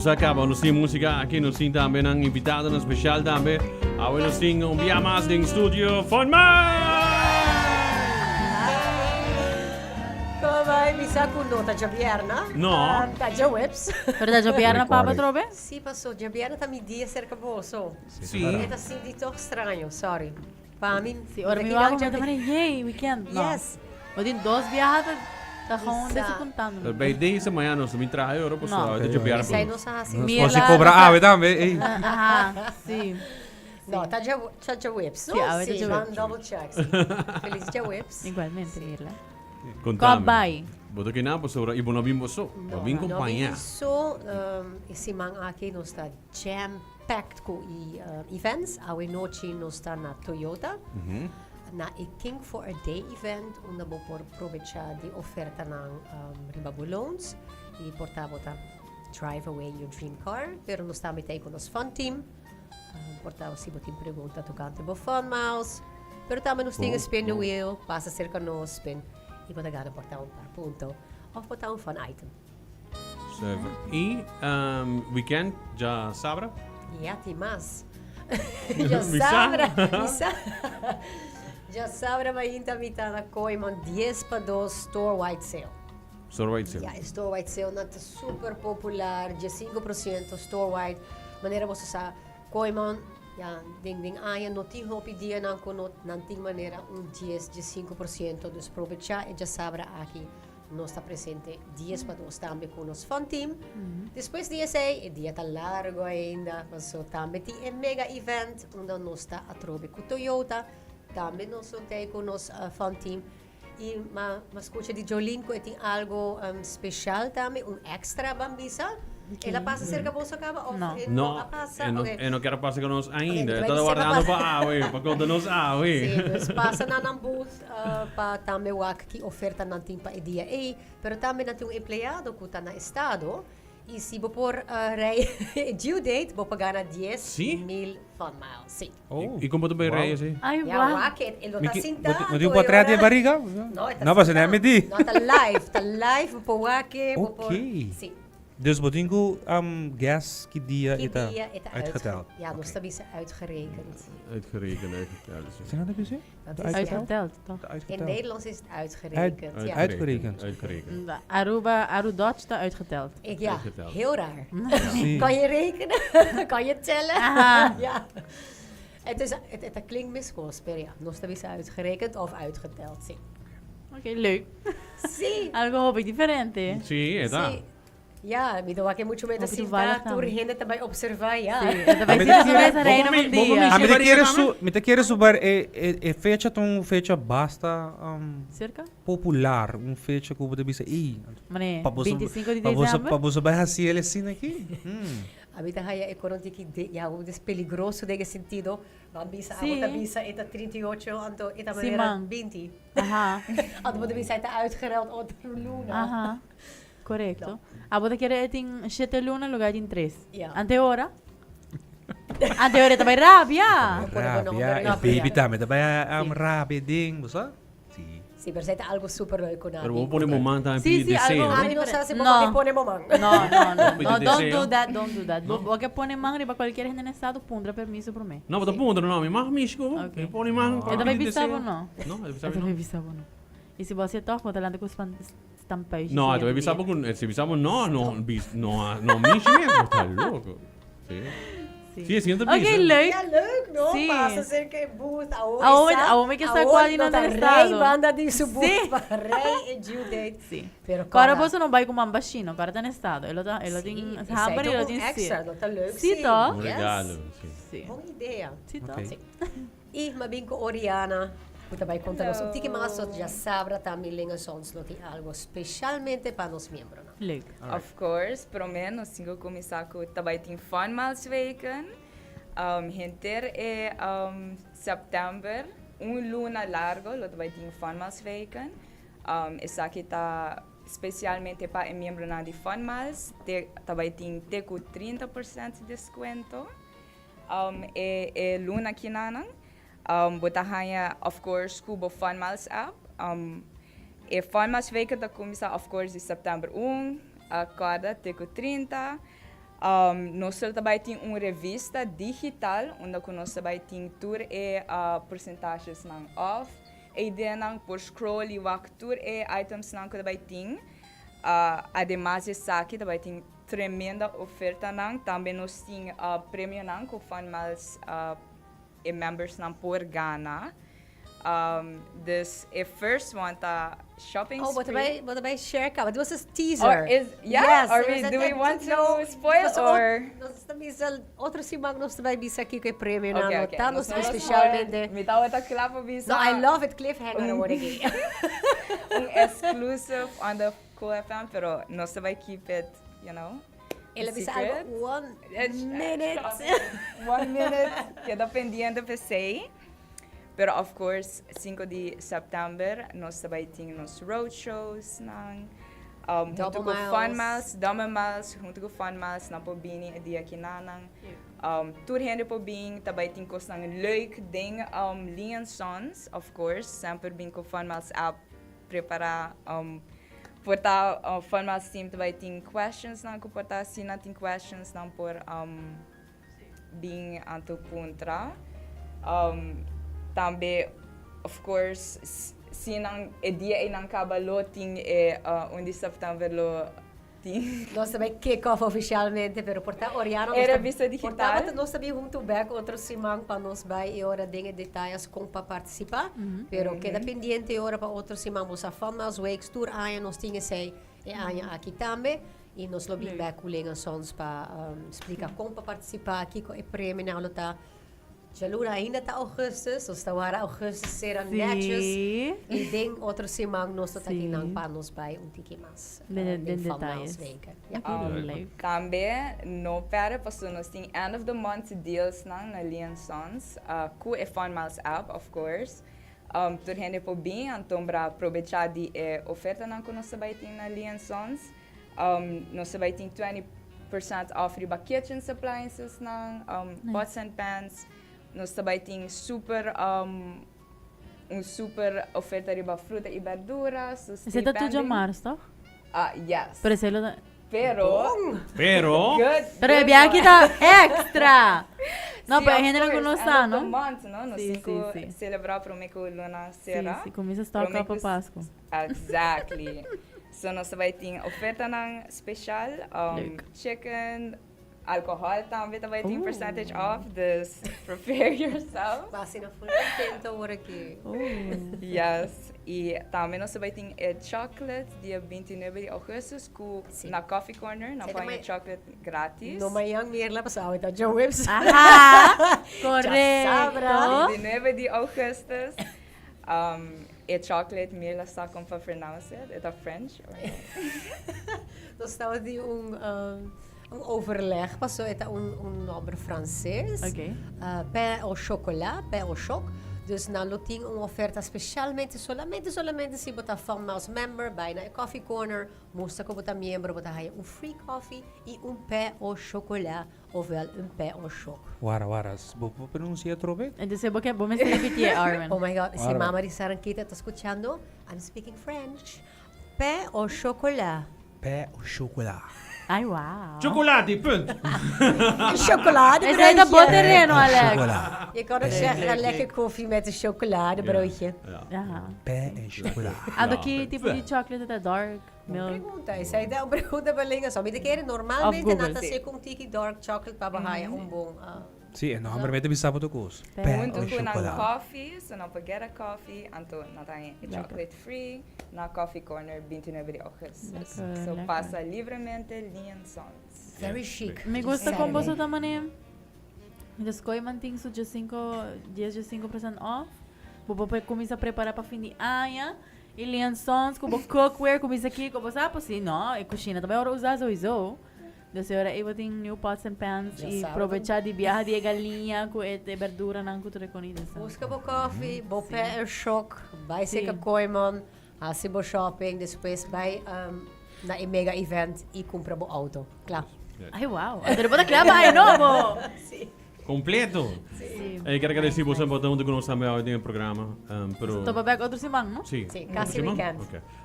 Sa caba nos tin musica aki, nos tin tambe nan invitadonan special tambe. Awe nos tin un bia mas den studio Fun Miles! Como bai? Mi sa cu no ta djabierna. No. Ta djaweps. Pero ta djabierna papa atrobe? Si, paso djabierna ta mi dia cerca boso. Si. E ta sinti toch straño, sorry. Pa mi, Si, ora mi wak mi ta mira, yay, weekend. No. Yes. Bo tin dos biaha ta ta gewoon desapuntando mi. Bij deze mañana nos ta bin traha e ora pasobra No. awe ta djobiar pa Esei nos. nos a hasi. Mirla Nos si cobra ta sa- awe tambe, ey. Aha, si. No, ta dja ta djaweps, no? Si, awe ta Si, djaweps. ban double check, si. Feliz djaweps. Igualmente, Mirla. Contame. Kom bai. Bo ta kina pasobra y bo no bin bo so. Bo bin No, no compaña. bin so, e siman aki nos ta jam packed ku e events. Awe nochi nos ta na Toyota, na e King for a Day event, unda bo por probecha di ofertanan riba bo loans y por ta bo ta drive away your dream car. Pero nos tambe ta ei ku nos fun team, por ta si bo tin pregunta tocante bo fun miles. Pero tambe nos tin e spin the wheel, pasa cerca nos, spin y bo ta gana por ta un par punto of por ta un fun item. Zuiver. Y weekend dja sabra? Ja, tin mas. Dja sabra. Mi sa. Dja sabra mainta mi ta na Kooiman 10 pa 2 store wide sale. Store wide sale. Ja, e store wide sale nan ta super popular, 15% store wide. Manera boso sa, Kooiman, ja, den den aña no tin hopi dianan ku no nan tin manera un 10, 15%. Dus probecha e dja sabra aki. Nos ta presente dies pa dos tambe ku nos fun team. Despues di esei, e dia ta largo ainda, paso tambe tin e mega event unda nos ta atrobe ku Toyota. Tambe nos lo tei ku nos fun team. I ma ma skucha di Jolene ku e tin algo special tambe, un extra ban bisa. El a pasa cerca boso caba of No. e No, no a pasa? e no, Ok. e no kier a pasa con nos ainda. Ok, E ta mi wardando pa pa awe, pa conta nos awe. Sí, dus pasa na nan booth pa tambe wak ki oferta nan tin pa e dia ei. Pero tambe nan tin un empleado cu ta na estado y si bo por rij e due date bo por gana 10 Sí? mil fun miles. Sí. Oh. Y con bo ta bay Wow. rij así? Ay, Ja, wak. wak, e lo Mi ta ki- sinta bo ti- bo tin anto e portret di ora. barriga? No, e ta No, pasobra sinta. mi di. No, ta live, ta live, bo por wak e, bo por Ok. Sí. Dus bo tin ku guess ki dia Ki e ta dia e ta uitgeteld? Ja, nos ta bisa uitgerekend. Uitgerekend, uitgeteld. Zijn dat bisa? Dat is, ja. Uitgeteld, toch? In Nederlands is het uitgerekend. Ja. Uitgerekend. Uitgerekend. Aruba, Arudotch ta uitgeteld. Ik, ja, Uitgeteld. heel raar. Sí. Kan je rekenen? Kan je tellen? Aha. Ja. Het, is, het, het, klinkt miskos, pero ja, nos ta bisa uitgerekend of uitgeteld, sí. Oké, leuk. Sí. Algo hopi diferente. Sí, e ta. Sí. Ja, mi ta wak mucho meta Hopi sinta toevallig tur tambe. hende ta bai observa, ja. Sí, e ta bai Mi sinta ta kere- su reina Bo mi- un bo dia. mi- Ah, mi ta kere tambe? su, mi ta kere su bar e, e, e fecha ta un fecha basta Cerca? popular, un fecha ku bo ta bisa, ey, Mane, pa boso, 25 di pa boso, december? pa boso bai hasi el asina aki. A mi ta haya e koron tiki de, ja, un des peligroso den e sentido. Ban bisa, Sí. abo ta bisa e ta 38, anto e ta Sí, manera man. 20. Aha. Anto bo ta bisa e ta uitgeruild otro luna. Aha. Correcto. Abo ta kere e tin shete luna lugar tin tres. Ja. Ante ora? Ante ora e ta bai rabia. Rabia, e baby tambe ta bai am rabia ding, bo sa? Sí. Sí, pero esei ta algo super leuk ku nan. Pero bo pone bo man tambe Sí, pidi sí, deseo, algo no? Ami no sa si bo No. ke pone bo man. No, no, no. Pidi No, don't deseo. do that, don't do that. Bo bo ke pone man riba cualkier hende na estado, puntra permiso prome. No, bo ta puntra no, mi mag mishi ku bo. Ok. Mi pone man E ta bai pidi bisa bo deseo. no. No, e ta E bisa ta bo bai no. bisa bo no. I si bo hasié tòg, bo ta lanta ku span stampuisje No, e ta bai siguiente bisa bo dia. ku, si bisa bo no, no, bis, no, no mishi mes, bo ta loko. Sí. Sí. Sí, e siguiente Ok, bisa. leuk. Ja, leuk, no? Sí. Pasa cerca e booth. Awor Awor e sa, awor mi ke sa awor cual di no nan ta ta rey estado. banda di su booth Sí. pa rey e due date. Sí. Pero Kora kora. boso no bai ku man bashino, kora ta na estado. E lo ta, e lo Sí, tin esei hamber ta i lo un tin extra, sed. no ta leuk, Sí, sí. toch? Un Yes. regalo, sí. Sí. Bon idea. Sí, toch? Ok. Sí. I m'a bin ku Oriana, ku ta bai konta nos un tiki mas sot djasabra tambe Lenga Sons lo tin algo specialmente pa nos miembronan. Leuk. Of course, prome nos tin ku kuminsá ku ta bai tin Fun Miles Weken. Henter e september, un luna largo lo ta bai tin Fun Miles Weken. Esaki ta specialmente pa e miembronan di Fun Miles, te ta bai tin te ku 30% deskuento. E e luna kinanan bo ta haña of course ku bo Fun Miles app. E Fun Miles weken ta kuminsá of course di september un kòrda te ku 30. Nos lo ta bay tin un revista digital unda cu nos ta bay tin tur e porcentagesnan off. E ideanan por scroll y wak tur e itemsnan cu ta bay tin. Ademas di esaki ta bay tin tremenda ofertanan. Tambe nos tin premionan cu Fun Miles e membersnan por gana. Dus e first one ta shopping Oh, bo ta spree. bay, bo ta bay share caba. Dit was een teaser. Or is, yeah? Yes, Are it we, was a do we want no, to spoil nos or? Nos ta bisa, otro siman nos ta bay bisa kico e premio nan Okay, lo okay. ta. Nos Nos ta no lo specialmente. spoil. Mi tabata kla pa bisa. No, I love it, cliffhanger awor aki. Un exclusive on the Cool FM, pero nos ta bay keep it, you know. El a bisa secret. algo one minute. One minute. Keda pendiente pa esey. Pero of course, 5 di september nos ta bay tin nos roadshows nan. Hunto Double cu Fun Miles. Miles, Double Miles, hunto cu Fun Miles nan por bini e dia kinanan. Tur hende por bin, ta bay tin cosnan leuk den Lee Sons, of course. Semper bin cu Fun Miles app prepara. Por ta Fun Miles team ta bay tin questions nan cu por ta si nan tin questions nan por bin anto puntra. Tambe of course si nan e dia ey nan caba lo tin e 1 di september lo tin. Nos ta bay kick off oficialmente, pero por ta Oriana E nos ta revista por ta digital. nos ta bin hunto bek otro siman pa nos bay e ora den e detayes con pa participa. Pero keda pendiente e ora pa otro siman bo sa Fun Miles Wakes tur aña nos tin esey e aña aki tambe. Y nos lo bin bek cu Leen Sons pa splica con pa participa, kico e premionan lo ta. Djaluna ainda ta augustus, nos ta wara augustus sera netjes. Y den otro siman nos lo ta kinan pa nos bay un tiki mas Den den Fun detalles. Miles weken. Ja. Leuk. Tambe no perde pasobra nos tin end of the month deals nan na Lee Sons cu e Fun Miles app of course. Tur hende por bin anto bra probecha di e ofertanan cu nos ta bay tin na Lee Sons. Nos ta bay tin 20% off riba kitchen appliances nan, pots and pans. Nos ta bay tin super un super oferta riba fruta y berdura. So Esey stay ta tuyo pending. mars, toch? Ah, yes. Pero esey lo ta. Pero. Pero. Good. Pero e good biaha one. aki ta extra! No, Sí, pero of e hende nan course, ku no end sa, of the no? month, no? Nos Sí, tin sí, ku sí. celebra prome ku luna Sí, sera. sí, kuminsa stock Prome up pa ku Pasku. Exactly. So nos ta bay tin ofertanan special, Leuk. chicken, alcohol tambe ta bay tin percentage off, dus prepare yourself. Ba asina full contento awor aki. Yes, y tambe nos ta bay tin e chocolate dia 29 di augustus cu Sí. na Coffee Corner nan Esey ta pone mai- chocolate gratis. No mañan Mirla pasobra awe ta djaweps. Aha, Djasabra. correcto. 29 di augustus. E chocolate Mirla sa con pa pronounce it? E ta French or no? Nos tabata di un un overleg paso e ta un un nomber Frances. Okay. Pain au chocolat, pain au choc. Dus nan lo tin un oferta specialmente solamente solamente si bo ta Fun Miles member bai na e Coffee Corner mustra cu bo ta miembro bo ta haya un free coffee y un pain au chocolat Ofwel un pain au choc. Wara, wara, bo por pronuncia atrobe? Entonces bo ke bo mester repiti e Arwen. Oh my God, si Wara. mama di Sarankita ta scuchando, I'm speaking French. Pain au chocolat. Pain au chocolat. Ay wow. Chocolati, punt. Chocoladebroodje. Esei ta bo tereno, Alex. Chocola. Je kan ook zeggen, lekker koffie met een chocoladebroodje. Ja. Ja. Pain en chocola. Ando ki tipo di chocolate ta dark? Bon Milk. pregunta, esei ta un pregunta pa Linga. So mi ta kere normalmente Of Google. nan ta haci cu un tiki dark chocolate pa bahaya un bon. Sí, e nomber mi ta bisa bo tur cos. Pain Hunto au cu nan chocola. coffee, so nan por get a coffee, anto nan ta haña e Lekker. chocolate free na Coffee Corner 29 di augustus. Lekker, So lekker. pasa libremente Lee and Sons. Very chic. Mi gusta con boso Saturday. ta mane. Mi ta scoy mantin su 15, 10, 15% off. Bo por cuminsa prepara pa fin di aña. Y Lee Sons cu bo cookware cuminsa kico bo sa pues si no e cushina ta bay ora usa sowiso. Dus e ora ey bo tin new pots and pans Ya y sabe. probecha di biaha di e galiña cu e berduranan cu tur e conida sa. Busca bo koffie, bo pe e shock, bay Sí. seca Kooiman, haci bo shopping, despues bay na e mega event y cumpra bo auto. Cla. Ay wow. Anto bo ta cla pa ay nobo. Sí. Completo. Sí. Ey, quiero agradeci boso por ta hunto cu nos tambe awe den e programa. Pero Topa bek otro siman, no? Sí. Sí, Otro casi siman? weekend. Ok.